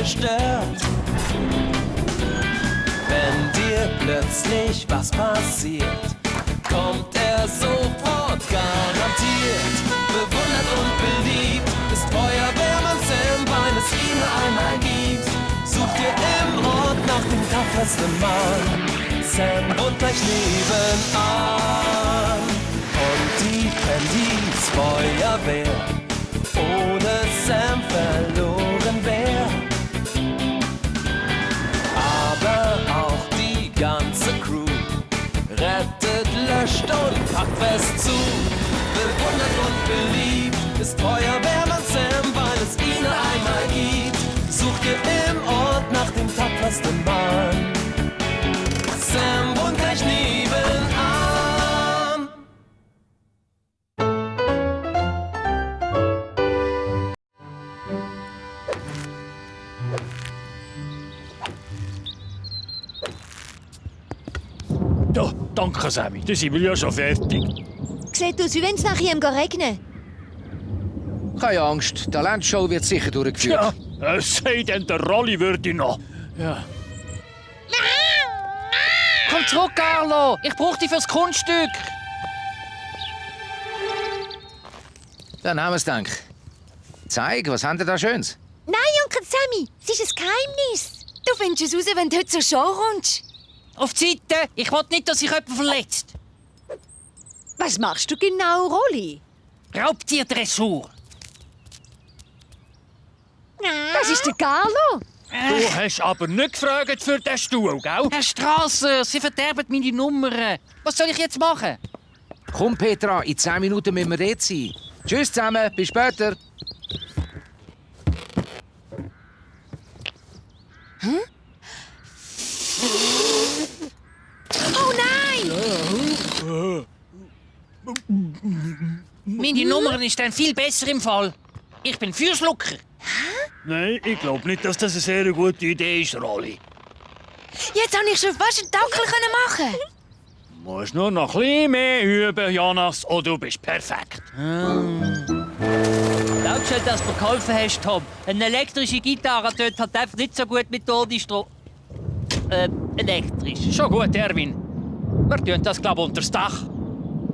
zerstört. Wenn dir plötzlich was passiert, kommt er sofort garantiert. Bewundert und beliebt ist Feuerwehrmann Sam, weil es ihn einmal gibt. Sucht ihr im Ort nach dem tapfersten Mann. Sam wohnt gleich nebenan. Und die Handys Feuerwehr ohne Sam verloren wär. Aber auch die ganze Crew rettet, löscht und packt fest zu. Bewundert und beliebt ist Feuerwehrmann Sam, weil es ihn einmal gibt. Sucht ihr im Ort nach dem tapfersten Mann. Sam wohnt gleich nebenan. Ja, danke, Sammy. Da sind wir ja schon fertig. Sieht aus, wie wenn es nachher regnet. Keine Angst, die Talentshow wird sicher durchgeführt. Ja, es sei denn, der Rolli würde noch. Ja. Komm zurück, Carlo! Ich brauche dich fürs Kunststück! Dann haben wir es gedacht. Zeig, was haben wir da Schönes? Nein, Onkel Sammy, es ist ein Geheimnis. Du findest es raus, wenn du heute zur Show kommst. Auf die Seite! Ich will nicht, dass sich jemand verletzt. Was machst du genau, Rolli? Raubtierdressur. Das ist der Carlo. Du hast aber nicht gefragt für den Stuhl, gell? Herr Strasser, Sie verderben meine Nummern. Was soll ich jetzt machen? Komm, Petra, in 10 Minuten müssen wir dort sein. Tschüss zusammen, bis später. Oh nein! Meine Nummern ist dann viel besser im Fall. Ich bin Feuerschlucker. Nein, ich glaube nicht, dass das eine sehr gute Idee ist, Rolli. Jetzt habe ich schon fast einen Dackel machen. Du musst nur noch ein bisschen mehr üben, Jonas, und du bist perfekt. Dankeschön, dass du mir geholfen hast, Tom. Eine elektrische Gitarre tut halt einfach nicht so gut mit Todesstrom. Elektrisch. Schon gut, Erwin. Wir tun das, glaube ich, unter das Dach.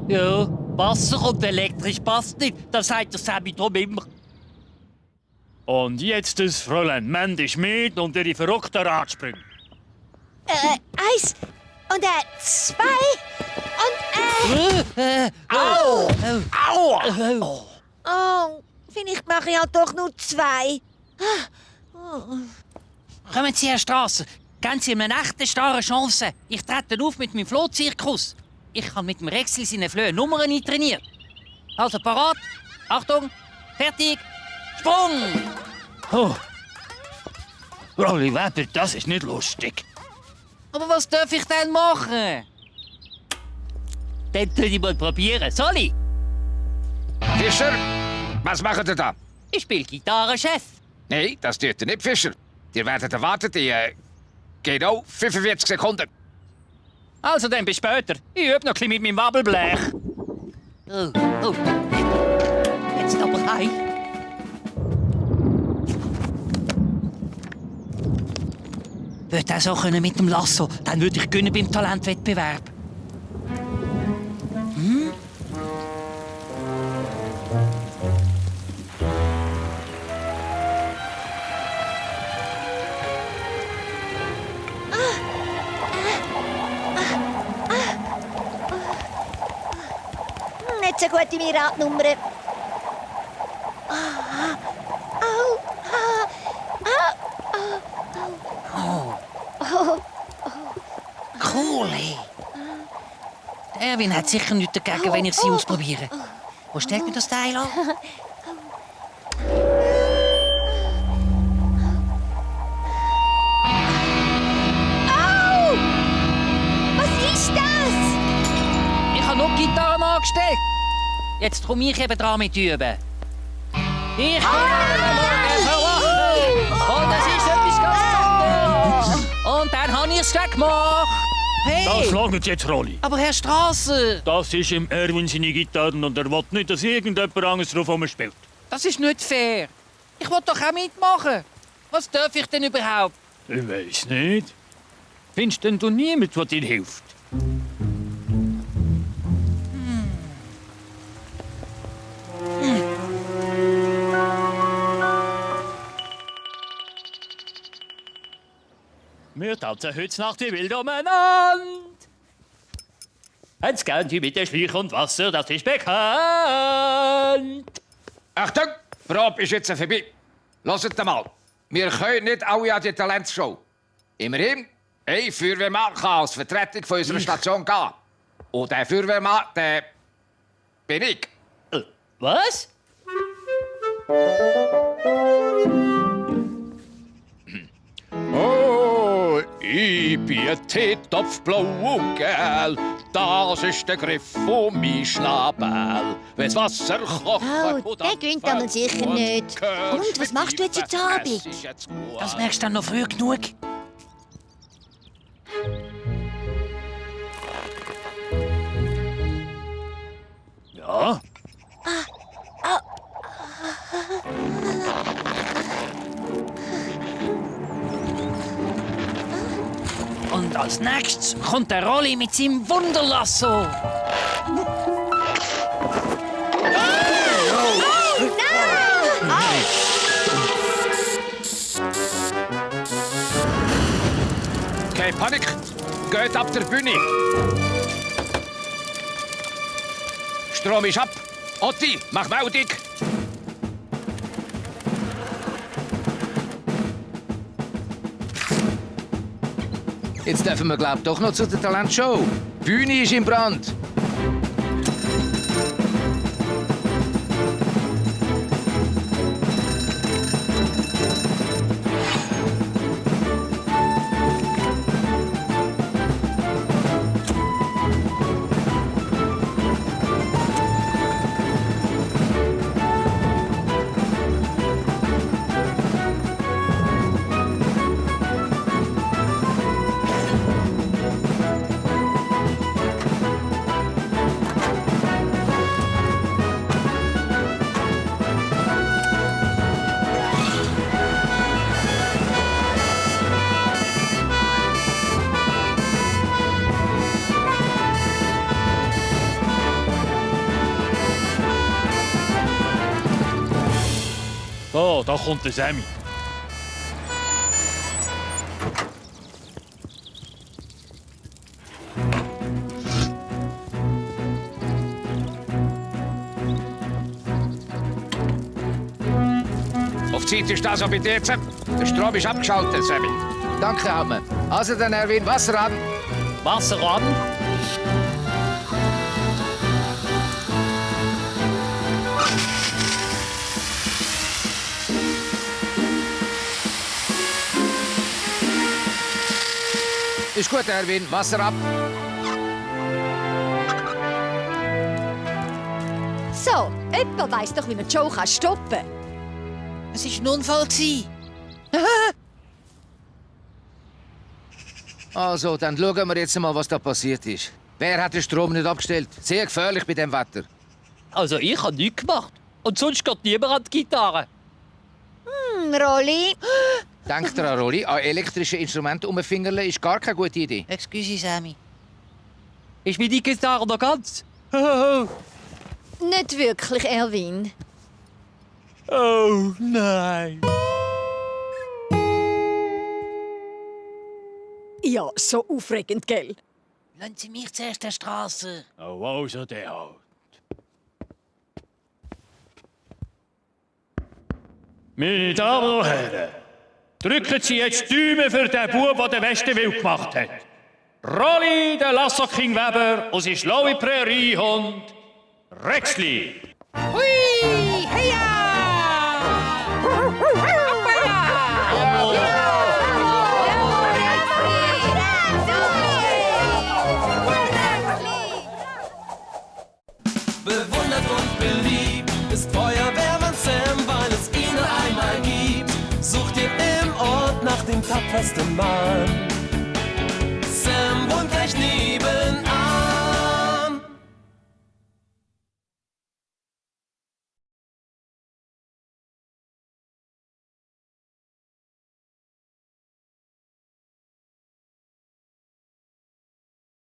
Ja, Wasser und elektrisch passt nicht. Das sagt der Sammy drum immer. Und jetzt das Fräulein Mandy Schmidt und ihre verrückten Radsprünge. 1 und 2 und Au! Au! Oh, vielleicht mache ich halt doch nur 2. Kommen Sie, Herr Strasser. Geben Sie mir eine echte, starre Chance. Ich trete auf mit meinem Flohzirkus. Ich habe mit dem Rexel seine Flöhe Nummern eintrainiert. Also parat. Achtung. Fertig. Sprung! Oh. Rolli Weber, das ist nicht lustig. Aber was darf ich denn machen? Dann tue ich mal probieren. Soll ich? Fischer, was macht ihr da? Ich spiele Gitarre, Chef. Nein, das tut ihr nicht, Fischer. Ihr werdet erwartet in genau 45 Sekunden. Also dann bis später. Ich übe noch ein bisschen mit meinem Wabbelblech. Oh. Jetzt aber heim. Würde das auch mit dem Lasso, dann würde ich gewinnen beim Talentwettbewerb. Nicht so gute Radnummer. Cool, hey. Erwin hat sicher nichts dagegen, wenn ich sie ausprobiere. Wo stellt mir das Teil an? Au! Was ist das? Ich habe noch die Gitarre angestellt. Jetzt komme ich eben dran mit Üben. Ich kann morgen verwachen. Und es ist etwas ganz anderes. Und dann habe ich es weggemacht. Hey! Das langt jetzt, Rolli. Aber Herr Strasser, Das ist im Erwin seine Gitarre und er will nicht, dass irgendjemand anderes drauf spielt. das ist nicht fair. Ich will doch auch mitmachen. Was darf ich denn überhaupt? Ich weiß nicht. Findest denn du niemand, der dir hilft? Wir tanzen heute Nacht wie wild umeinander. Jetzt gehen die mit der Schläuche und Wasser, das ist bekannt. Achtung, die Probe ist jetzt vorbei. Hört mal, wir können nicht alle an die Talentshow. Immerhin, ein Feuerwehrmann kann als Vertretung von unserer Station gehen. Und der Feuerwehrmann, der bin ich. Was? Oh, ich bin Teetopfblau und gel. Das ist der Griff von mein Schnabel. Wenn's Wasser kocht. Oh, der gönnt aber sicher nicht. Und, was machst du jetzt heute Abend? Das merkst du dann noch früh genug. Ja? Und als nächstes kommt der Rolli mit seinem Wunderlasso. Keine Panik, geht ab der Bühne. Strom ist ab. Otti, mach Meldung. Jetzt dürfen wir, glaub doch noch zu der Talentshow. Die Bühne ist in Brand. So, da kommt der Sammy. Auf Zeit ist das bei dir jetzt. Der Strom ist abgeschaltet, Sammy. Danke, Alme. Also dann, Erwin, Wasser an. Wasser an. Ist gut, Erwin, Wasser ab. So, jemand weiss doch, wie man die Show stoppen kann. Es war ein Unfall. Also, dann schauen wir jetzt mal, was da passiert ist. Wer hat den Strom nicht abgestellt? Sehr gefährlich bei dem Wetter. Also ich habe nichts gemacht. Und sonst geht niemand an die Gitarre. Rolli. Denkt ihr an Rolli? An elektrische Instrumente umfingerle ist gar keine gute Idee. Excuse, Sammy. Ist meine Gitarre noch ganz? Nicht wirklich, Erwin. Oh nein. Ja, so aufregend, gell? Lassen Sie mich zuerst der Straße. Oh, also der halt. Meine Damen und Herren, drücken Sie jetzt die Daumen für den Bub, der den Westenwild gemacht hat. Rolli, der Lasso King Weber und sein schlaue Präriehund Rexli. Hui! Heya! Bewundert und beliebt ist Feuerwehrmann Sam, weil es ihn nur einmal gibt. Sucht ihr im Ort nach dem tapfersten Mann.